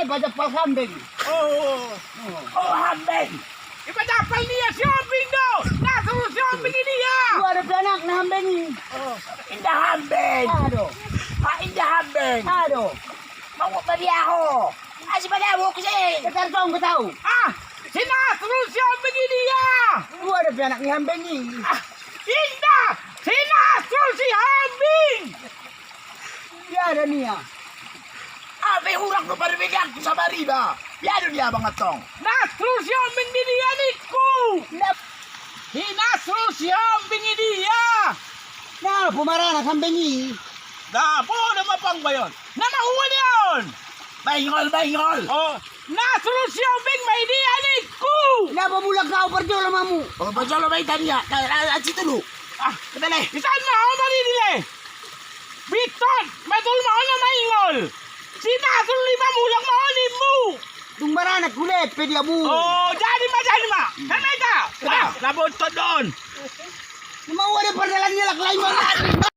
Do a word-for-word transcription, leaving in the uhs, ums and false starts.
Pajampal Hambeng. Oh. Oh, Hambeng. Ipajampal dia si Hambeng do. Nasrul si Hambeng i dia. Dua dope anakna Hambeng i. Oh. Inda Hambeng. Aha do? Ah, inda Hambeng. Aha do? Mauap ma dia ho. Asi pada buku si. Ketar tong ketau. Ah, si Nasrul si Hambeng i dia. Dua dope anak ni Hambeng i. Ah, inda si Nasrul si Hambeng. Ia ada nia. Ape hurang do parbedaanku sama riba. Ia do dia bang atong. Nasrul si Hambeng di dia ningku. Nda. Si Nasrul si Hambeng i dia. Na pomarana Hambeng i. Da poda ma pangbayon. Na mahual dia on. Baingol, baingol. Oh, Nasrul si Hambeng ma i dia ningku. Na pamulak kau parjolo mamu. Oh, parjolo ma i tadi ya. Aci tulu. Ah, kita le. Isan ma ho maridi le. Biton, matul ma ho na maingol. Si Nasrul lima mulak ma ho nimmu. Dung baranak gule pe dia mu. Oh, jadi ma, jadi ma. Kan ita. Ah, na bontot do on. Mau ada pardalan ni lak lain ma.